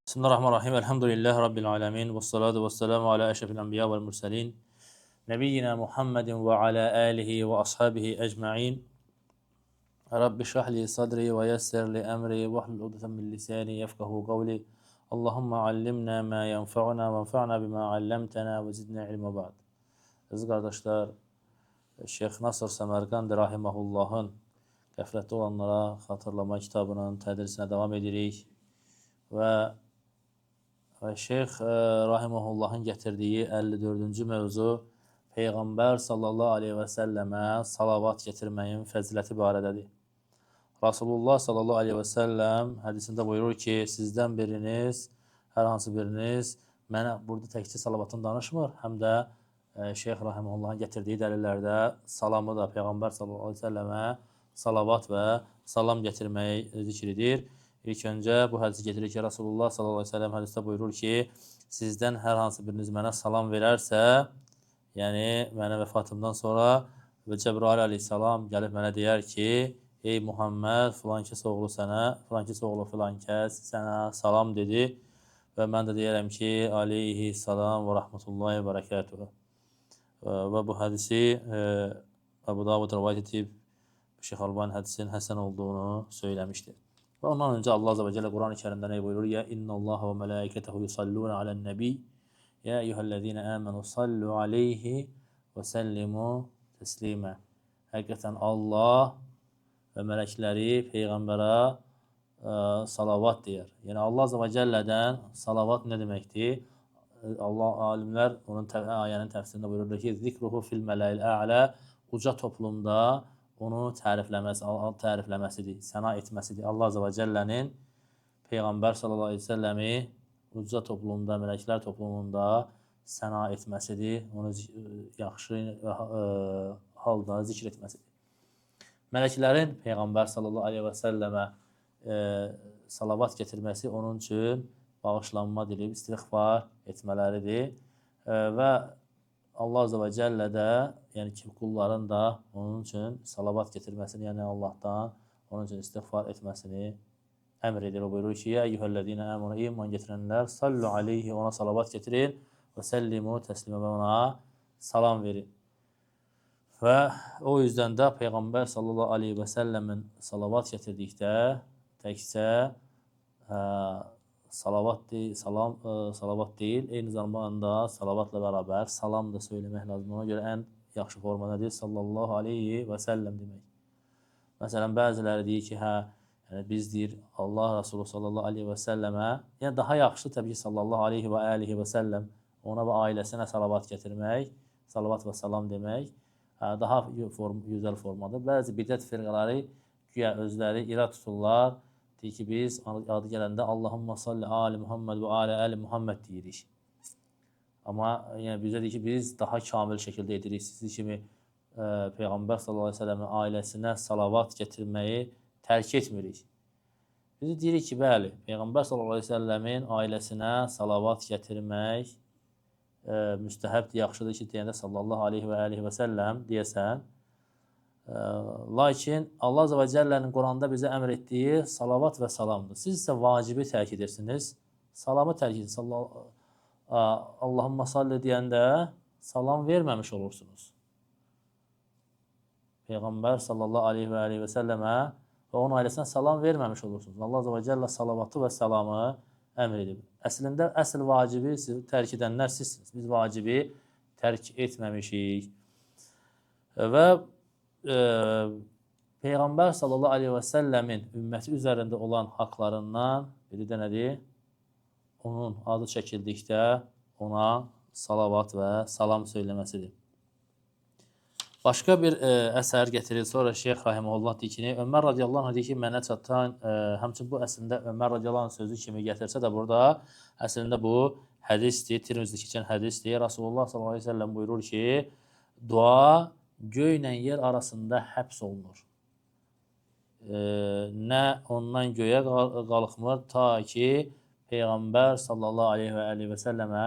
Bismillahirrahmanirrahim. Elhamdülillahi Rabbil alemin. Və salatu və selamu ala əşrefil ənbiya vəl mürsəlin. Nəbiyyina Muhammedin və ala alihi və ashabihi ecma'in. Rabbi şrah li sadri və yessir li emri və hlul uqdeten min lisani yefkahu qavli. Allahumma allimna ma yenfa'una və enfa'na bima allamtana və zidna ilma ba'd. Əziz qardaşlar, Şeyx Nasır Səmərqəndi rahimehullahın Qəflətdə olanlara xatırlama kitabının tədrisinə davam edirik və Şeyx rahimehullahın gətirdiyi 54-cü mövzu Peyğəmbər sallallahu aleyhi və səlləmə salavat gətirməyin fəziləti barədədir. Rasulullah sallallahu aleyhi və səlləm hədisində buyurur ki, sizdən biriniz, hər hansı biriniz mənə burada təkcə salavatını danışmır, həm də Şeyx rahimehullahın gətirdiyi dəlillərdə salamı da Peyğəmbər sallallahu aleyhi və səlləmə salavat və salam gətirməyi zikr edir. İlk öncə bu hədisi getirir ki, Rasulullah sallallahu aleyhi ve sellem hədisdə buyurur ki, sizdən hər hansı biriniz mənə salam verərsə, yəni mənə vəfatımdan sonra və Cəbrail aleyhissalam gəlib mənə deyər ki, ey Muhammed, filankəs oğlu sənə, filankəs oğlu filankəs sənə salam dedi və mən də deyərəm ki, aleyhi salam və rəhmətullahi və bərəkətuhu. Və bu hədisi Əbu Davud rəvayət edib, Şeyx Albani hədisin həsən olduğunu söyləmişdir. Və ondan öncə Allah Azze və Celle Quran-ı Kərimdə nə buyurur? Ya innallaha və mələikətəhu yusalluna alan-nəbi. Ya eyyuhellezina amanu sallu aleyhi və səllimu təslimə. Həqiqətən Allah və mələkləri peyğəmbərə salavat deyər. Yəni Allah Azze və Celle'dən salavat nə deməkdir? Allah alimlər onun ayənin təfsirində buyururlar ki, zikruhu fil mələil ə'lə, uca toplumda onu tərifləməsi, tərifləməsidir, səna etməsidir. Allah Azze və Cəllənin Peyğəmbər sallallahu aleyhi ve səlləmi uca toplumda, mələklər toplumunda səna etməsidir, onu yaxşı halda zikr etməsidir. Mələklərin Peyğəmbər sallallahu aleyhi və səlləmə salavat gətirməsi onun üçün bağışlanma dilib, istiğfar etmələridir və Allah Azze və Cəllə də, yəni ki, qulların da onun üçün salavat gətirməsini, yəni Allahdan onun üçün istiğfar etməsini əmr edir. O buyurur ki, ya eyyuhəl-ləzīnə əmənu, iman gətirənlər, sallu aleyhi, ona salavat getirin və səllimu təslimə, və ona salam verin. Və o yüzdən də Peyğəmbər sallallahu aleyhi və səlləmin salavat gətirdikdə təkcə salavat deyil, salam, salavat deyil, eyni zamanda salavatla bərabər salam da söyləmək lazımdır. Ona görə ən yaxşı forma nədir? Sallallahu aleyhi və səlləm demək. Məsələn, bəziləri deyir ki, hə, yəni biz deyir Allah Resulü sallallahu aleyhi və səlləmə, yəni daha yaxşı təbii ki, sallallahu aleyhi və alihi və səlləm ona və ailəsinə salavat gətirmək, salavat və salam demək daha gözəl formadır. Bəzi bidət firqələri güya özləri irad tuturlar. Deyir ki, biz adı gələndə Allahumma salli ali Muhammed və ali ali Muhammed deyirik. Amma yəni bizə deyir ki, biz daha kamil şəkildə edirik. Sizi kimi Peyğəmbər sallallahu aleyhi ve səlləmin ailəsinə salavat gətirməyi tərk etmirik. Biz deyirik ki, bəli, Peyğəmbər sallallahu aleyhi ve səlləmin ailəsinə salavat gətirmək müstəhəbdir, yaxşıdır ki, deyəndə sallallahu aleyhi və alihi və səlləm deyəsən. Lakin Allah Azze və Cəllənin Quranda bizə əmr etdiyi salavat və salamdır. Siz isə vacibi tərk edirsiniz. Salamı tərk edirsiniz. Allahumma salli deyəndə salam verməmiş olursunuz. Peyğəmbər sallallahu aleyhi və aleyhi və səlləmə və onun ailəsinə salam verməmiş olursunuz. Allah Azze və Cəllə salavatı və salamı əmr edib. Əslində, əsl vacibi siz tərk edənlər sizsiniz. Biz vacibi tərk etməmişik. Və Peyğəmbər sallallahu aleyhi və səlləmin ümməti üzərində olan haqlarından biri də nədir? Onun adı çəkildikdə ona salavat və salam söyləməsidir. Başqa bir əsər gətirir. Sonra Şeyx rahimehullah deyir ki, Ömər radiyallahu anh deyir ki, mənə çatan, həmçinin bu əslində Ömər radiyallahu anh sözü kimi gətirsə də burada əslində bu hədisdir, Tirmizdə keçən hədisdir. Rasulullah sallallahu aleyhi ve sellem buyurur ki, dua göylə yer arasında həbs olunur. Nə ondan göyə qalxmır ta ki Peyğəmbər sallallahu aleyhi və alihi və səlləmə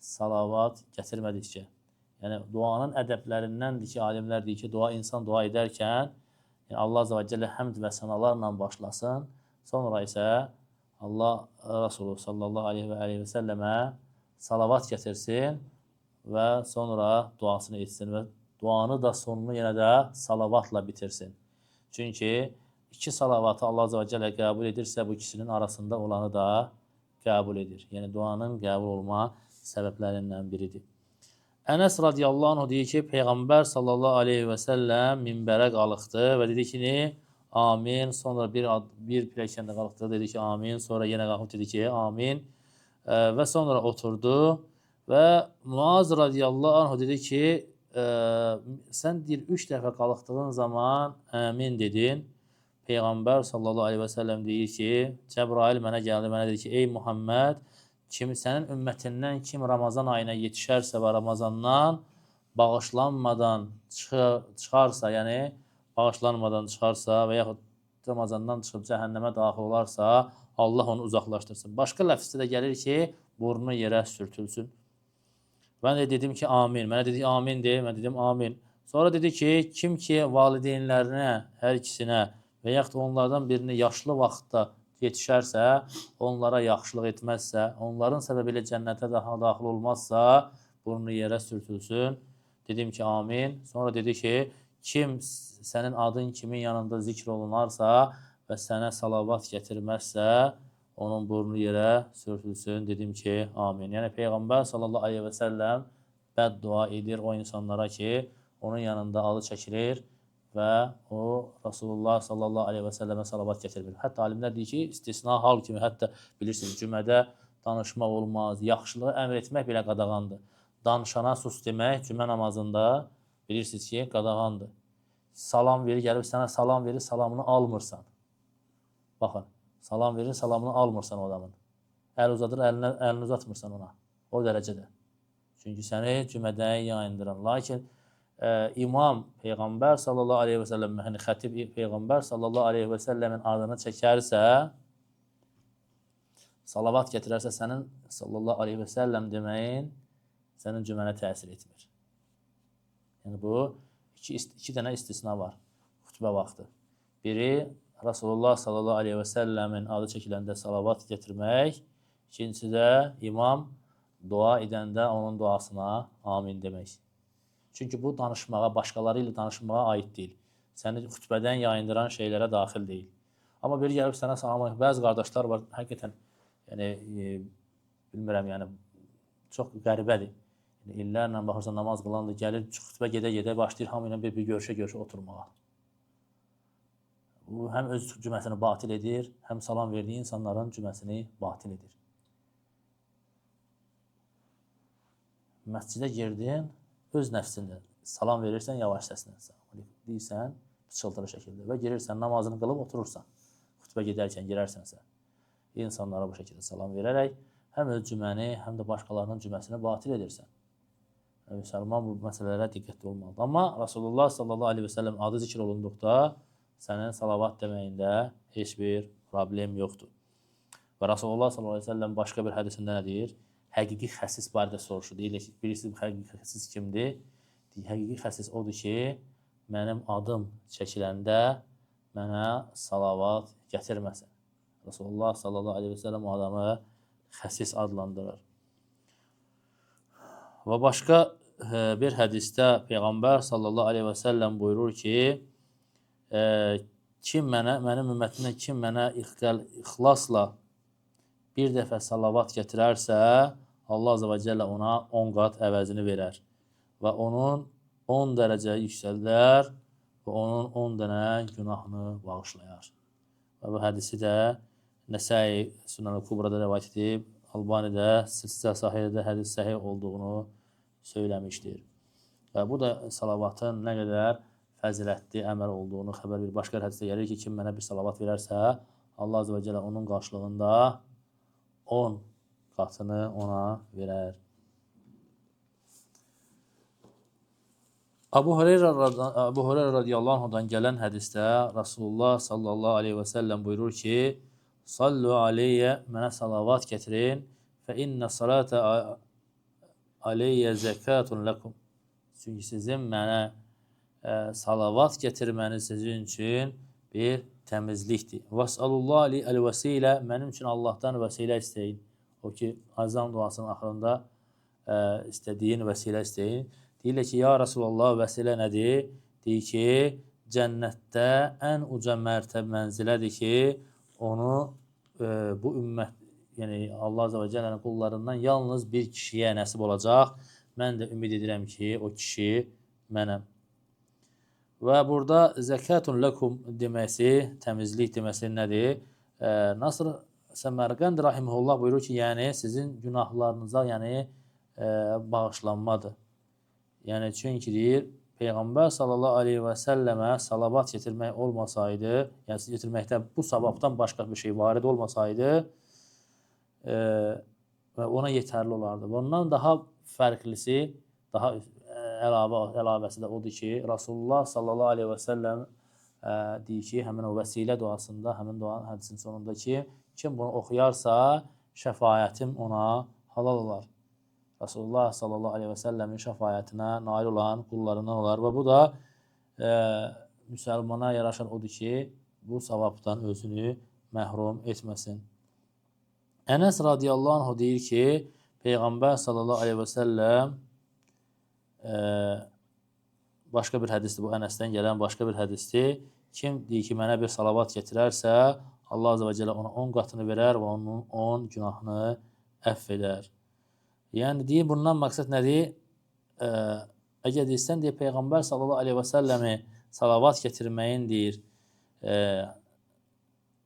salavat gətirmədikcə. Yəni duanın ədəblərindəndir ki, alimlər deyir ki, dua insan dua edərkən, yəni Allah Azze və Cəllə həmd və sənalarla başlasın, sonra isə Allah Rasulü sallallahu aleyhi və aleyhi və səlləmə salavat gətirsin və sonra duasını etsin və duanı da sonunu yenə də salavatla bitirsin. Çünki iki salavatı Allah Azze və Cəllə qəbul edirsə, bu ikisinin arasında olanı da qəbul edir. Yəni, duanın qəbul olma səbəblərindən biridir. Ənəs radiyallahu anh deyir ki, Peyğəmbər sallallahu aleyhi və səlləm minbərə qalıqdı və dedi ki, amin. Sonra bir pilləkəndə qalxdı, dedi ki, amin. Sonra yenə qalxıb dedi ki, amin. Və sonra oturdu və Muaz radiyallahu anh dedi ki, sən deyir, 3 dəfə qalxdığın zaman amin dedin. Peyğəmbər sallallahu aleyhi və səlləm deyir ki, Cəbrail mənə gəldi, mənə dedi ki, ey Muhammed, kim sənin ümmətindən kim Ramazan ayına yetişərsə və Ramazandan bağışlanmadan çıxarsa, yəni bağışlanmadan çıxarsa və yaxud Ramazandan çıxıb cəhənnəmə daxil olarsa, Allah onu uzaqlaşdırsın. Başqa ləfzdə də gəlir ki, burnu yerə sürtülsün. Mən də dedim ki, amin. Mənə dedi, amin de. Mən dedim, amin. Sonra dedi ki, kim ki valideynlərinə, hər ikisinə və yaxud onlardan birini yaşlı vaxtda yetişərsə, onlara yaxşılıq etməzsə, onların səbəbilə cənnətə daha daxil olmazsa, burnu yerə sürtülsün. Dedim ki, amin. Sonra dedi ki, kim sənin adın kimin yanında zikr olunarsa və sənə salavat gətirməzsə, onun burnu yerə sürtülsün. Dedim ki, amin. Yəni, Peyğəmbər sallallahu aleyhi və səlləm bəddua edir o insanlara ki, onun yanında adı çəkilir və o Rasulullah sallallahu aleyhi və səlləmə salavat gətirmir. Hətta alimlər deyir ki, istisna hal kimi, hətta bilirsiniz, cümədə danışmaq olmaz, yaxşılığı əmr etmək belə qadağandır. Danışana sus demək cümə namazında bilirsiniz ki, qadağandır. Salam verir, gəlib sənə salam verir, salamını almırsan. Baxın, salam verir, salamını almırsan o adamın. Əl uzadır, əlini uzatmırsan ona. O dərəcədə. Çünki səni cümədən yayındıran. Lakin imam Peyğəmbər sallallahu aleyhi və səlləm, yəni xətib Peyğəmbər sallallahu aleyhi və səlləmin adını çəkərsə, salavat gətirərsə, sənin sallallahu aleyhi və səlləm deməyin sənin cümənə təsir etmir. Yəni bu, iki dənə istisna var xütbə vaxtı. Biri, Rasulullah sallallahu aleyhi və səlləmin adı çəkiləndə salavat gətirmək, ikincisi də imam dua edəndə onun duasına amin demək. Çünki bu danışmağa, başqaları ilə danışmağa aid deyil. Səni xütbədən yayındıran şeylərə daxil deyil. Amma biri gəlib sənə salam, bəzi qardaşlar var, həqiqətən, yəni, bilmirəm, yəni, çox qəribədir. Yəni, illərlə baxırsan, namaz qılandır, gəlir, xütbə gedə-gedə başlayır hamı ilə bir görüşə-görüşə oturmağa. Bu, həm öz cüməsini batil edir, həm salam verdiyi insanların cüməsini batil edir. Məscidə girdin, öz nəfsində salam verirsən, yavaş səslə deyirsən, pıçıltılı şəkildə və girirsən, namazını qılıb oturursan. Xütbə gedərkən girərsənsə, insanlara bu şəkildə salam verərək həm öz cüməni, həm də başqalarının cüməsini batil edirsən. Müsəlman bu məsələlərə diqqətli olmalıdır. Amma Rasulullah sallallahu aleyhi və səlləm adı zikr olunduqda sənin salavat deməyində heç bir problem yoxdur. Və Rasulullah sallallahu aleyhi və səlləm başqa bir hədisində nə deyir? Həqiqi xəsis barədə soruşur. Deyir ki, bilirsiniz, həqiqi xəsis kimdir? Deyir, həqiqi xəsis odur ki, mənim adım çəkiləndə mənə salavat gətirməsin. Rasulullah sallallahu aleyhi və səlləm o adamı xəsis adlandırır. Və başqa bir hədisdə Peyğəmbər sallallahu aleyhi və səlləm buyurur ki, kim mənə, mənim ümmətimdən kim mənə ixlasla bir dəfə salavat gətirərsə, Allah Azze və Cəllə ona 10 qat əvəzini verər və onun 10 dərəcə yüksəldər və onun 10 dənə günahını bağışlayar. Və bu hədisi də Nəsai Sünan-ı Kubrada rəvayət edib, Albanidə Silsilə Sahihədə hədis səhih olduğunu söyləmişdir. Və bu da salavatın nə qədər fəzilətli əməl olduğunu xəbər verir. Başqa hədisdə gəlir ki, kim mənə bir salavat verərsə, Allah Azze və Cəllə onun qarşılığında 10 qatını ona verər. Abu Hureyra radiyallahu anhudan gələn hədisdə Rasulullah sallallahu aleyhi və səlləm buyurur ki, Sallu aleyyə, mənə salavat gətirin, fə innə salətə aleyyə zəkatun ləkum. Çünki sizin mənə salavat gətirməniz sizin üçün bir təmizlikdir. Vəsəlullah li əl-vəsilə, mənim üçün Allahdan vəsilə istəyin. O ki, azan duasının axırında istədiyin vəsilə istəyin. Deyirlər ki, ya Rəsulallah, vəsilə nədir? Deyir ki, cənnətdə ən uca mərtəb mənzilədir ki, onu bu ümmət, yəni Allah Azə və Cəllənin qullarından yalnız bir kişiyə nəsib olacaq. Mən də ümid edirəm ki, o kişi mənəm. Və burada zəkatun ləkum deməsi, təmizlik deməsi nədir? Nasr Səmərqənd rahimehullah buyurur ki, yəni sizin günahlarınıza, yəni bağışlanmadır. Yəni çünki deyir, Peyğəmbər sallallahu aleyhi və səlləmə salavat getirmək olmasaydı, yəni getirməkdə bu savabdan başqa bir şey varid olmasaydı və ona yetərli olardı. Bundan daha fərqlisi, daha əlavəsi də odur ki, Rasulullah sallallahu aleyhi və səlləm deyir ki, həmin o vəsilə duasında, həmin duanın hədisin sonunda ki, kim bunu oxuyarsa, şəfayətim ona halal olar. Rasulullah sallallahu aleyhi və səlləmin şəfayətinə nail olan qullarından olar. Və bu da müsəlmana yaraşan odur ki, bu savabdan özünü məhrum etməsin. Ənəs radiyallahu anh deyir ki, Peyğəmbər sallallahu aleyhi və səlləm başqa bir hədisdir, bu Ənəsdən gələn başqa bir hədisdir. Kim deyir ki, mənə bir salavat gətirərsə, Allah azə və cəllə ona 10 qatını verər və onun 10 günahını əfv edər. Yəni, deyir, bundan məqsəd nədir? Əgər deyirsən, deyir, Peyğəmbər sallallahu aleyhi və səlləmi salavat gətirməyin, deyir,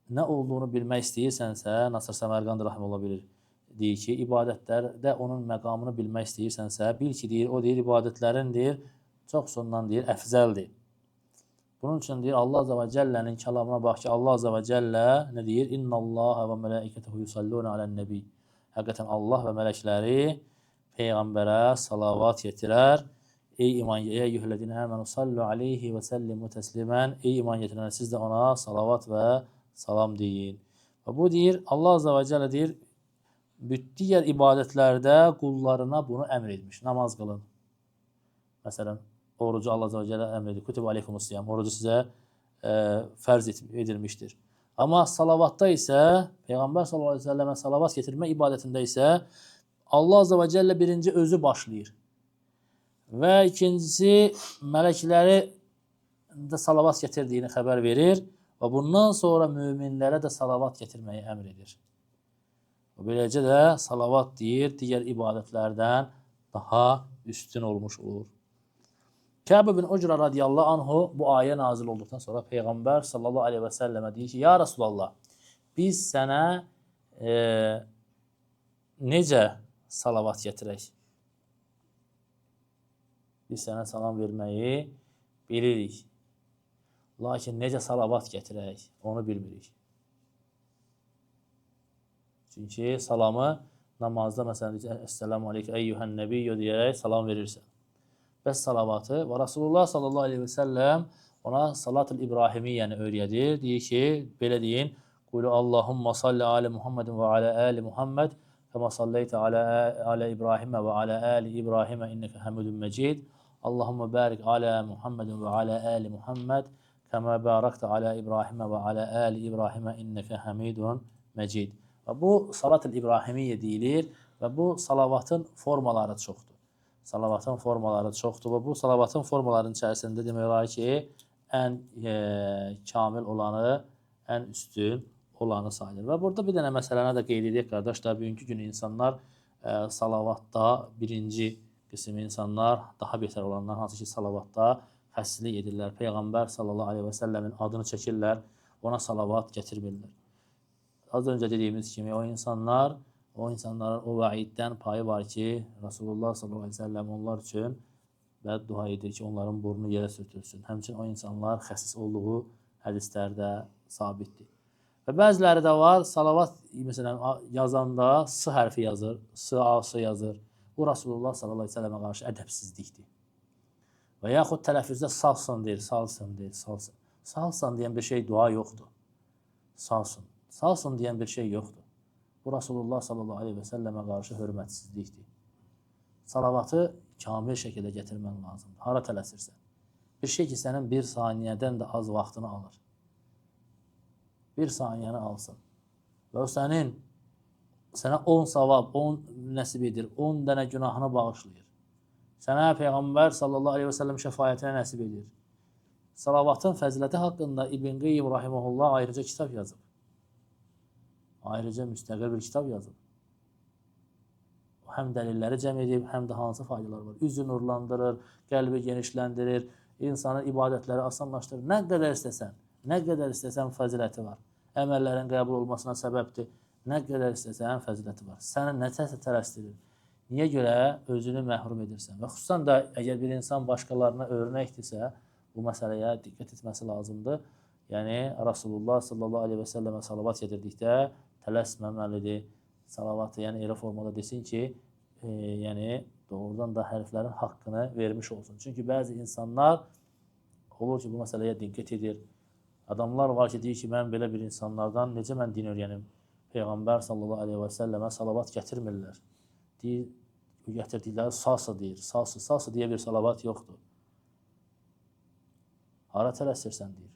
nə olduğunu bilmək istəyirsənsə, Nasr Səmərqand rahimehullah bilir, deyir ki, ibadətlərdə onun məqamını bilmək istəyirsənsə, bil ki, deyir, o deyir, ibadətlərin, deyir, çoxsundan, deyir, əfzəldir. Bunun üçün deyir, Allah azə və cəllənin kəlamına bax ki, Allah azə və cəllə nə deyir? İnnallaha və mələikətehu yusalluna alə'n-nəbi. Həqiqətən Allah və mələkləri Peyğəmbərə salavat yetirər. Ey iman, ey eyyühellezine amenu sallu aleyhi və səllimu təslimən. Ey iman getirənlər, siz də ona salavat və salam deyin. Və bu deyir, Allah azə və cəllə deyir, digər ibadətlərdə qullarına bunu əmr etmiş. Namaz qılın. Məsələn, orucu Allah azə və cəllə əmr edir. Kutib aleykumus-siyam. Orucu sizə fərz edilmişdir. Amma salavatda isə, Peyğəmbər sallallahu aleyhi və səlləmə salavat getirmə ibadətində isə Allah azə və cəllə birinci özü başlayır. Və ikincisi, mələkləri də salavat gətirdiyini xəbər verir və bundan sonra müminlərə də salavat gətirməyi əmr edir. Və beləcə də salavat deyir, digər ibadətlərdən daha üstün olmuş olur. Kəb bin Ucra radiyallahu anhu bu ayə nazil olduqdan sonra Peyğəmbər sallallahu aleyhi və səlləmə deyir ki, ya Rasulallah, biz sənə necə salavat gətirək? Biz sənə salam verməyi bilirik. Lakin necə salavat gətirək, onu bilmirik. Çünki salamı namazda məsələn, Əssəlamu aleyküm əyyuhən nəbiyyü deyərək salam verirsən. Bəs salavatı və Rasulullah sallallahu aleyhi və səlləm ona salat-ül İbrahimiyyəni öyrədir. Deyir ki, belə deyin, Qulu Allahumma salli alə Muhammedin və alə əli Muhammed kəmə salleytə alə İbrahimə və alə əli İbrahimə innəkə həmidun məcid. Allahumma barik alə Muhammedin və alə əli Muhammed kəmə baraktə alə İbrahimə və alə əli İbrahimə innəkə həmidun məcid. Və bu salat-ül İbrahimiyyə deyilir və bu salavatın formaları çoxdur. Salavatın formaları çoxdur və bu salavatın formalarının içərisində demək olar ki, ən kamil olanı, ən üstün olanı sayılır. Və burada bir dənə məsələni də qeyd edək qardaşlar. Bugünkü gün insanlar salavatda birinci qism insanlar, daha betər olanlar, hansı ki salavatda xəssislik edirlər. Peyğəmbər sallallahu aleyhi və səlləmin adını çəkirlər, ona salavat gətirmirlər. Az öncə dediyimiz kimi o insanların o vəiddən payı var ki, Rasulullah sallallahu aleyhi ve sellem onlar üçün bəddua edir ki, onların burnu yerə sürtülsün. Həmçinin o insanlar xəsis olduğu hədislərdə sabitdir. Və bəziləri də var, salavat məsələn yazanda S hərfi yazır, S, A, S yazır. Bu Rasulullah sallallahu aleyhi ve sellemə qarşı ədəbsizlikdir. Və yaxud tələffüzdə salsın deyir, salsın deyir, salsın. Salsın deyən bir şey dua yoxdur. Salsın. Salsın deyən bir şey yoxdur. Bu Rasulullah sallallahu aleyhi və səlləmə qarşı hörmətsizlikdir. Salavatı kamil şəkildə gətirmən lazımdır. Hara tələsirsən? Bir şey ki, sənin bir saniyədən də az vaxtını alır. Bir saniyəni alsın. Və o sənə 10 savab, 10 nəsib edir, 10 dənə günahını bağışlayır. Sənə Peyğəmbər sallallahu aleyhi və səlləm şəfayətinə nəsib edir. Salavatın fəziləti haqqında İbn Qeyyim rahimehullah ayrıca kitab yazıb. Ayrıca müstəqil bir kitab yazıb. Həm dəlilləri cəm edib, həm də hansı faydalar var. Üzü nurlandırır, qəlbi genişləndirir, insanın ibadətləri asanlaşdırır. Nə qədər istəsən, nə qədər istəsən fəziləti var. Əməllərin qəbul olmasına səbəbdir. Nə qədər istəsən fəziləti var. Səni nə tələsdirir? Niyə görə özünü məhrum edirsən? Və xüsusən də əgər bir insan başqalarına örnəkdirsə, bu məsələyə diqqət etməsi lazımdır. Yəni Rasulullah sallallahu aleyhi və səlləmə salavat getirdikdə tələsməməlidir. Salavatı, yəni elə formada desin ki, yəni doğrudan da hərflərin haqqını vermiş olsun. Çünki bəzi insanlar olur ki, bu məsələyə diqqət edir. Adamlar var ki, deyir ki, mən belə bir insanlardan necə mən din öyrənim? Peyğəmbər sallallahu aleyhi və səlləmə salavat gətirmirlər. Deyir, gətirdikləri sasa deyir. Sasa, sasa deyə bir salavat yoxdur. Hara tələsirsən deyir.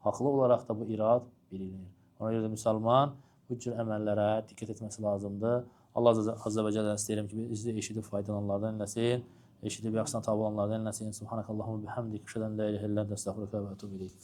Haqlı olaraq da bu irad bilinir. Ona görə də müsəlman bu cür əməllərə diqqət etməsi lazımdır. Allah azza və cəllə istəyirəm ki, bizi eşidib faydalananlardan eləsin, eşidib yaxşısına tabi olanlardan eləsin. Subhanakallahumma bihamdik, əşhədu ən la ilahə illə ente, əstəğfiruka və etûbü ileyk.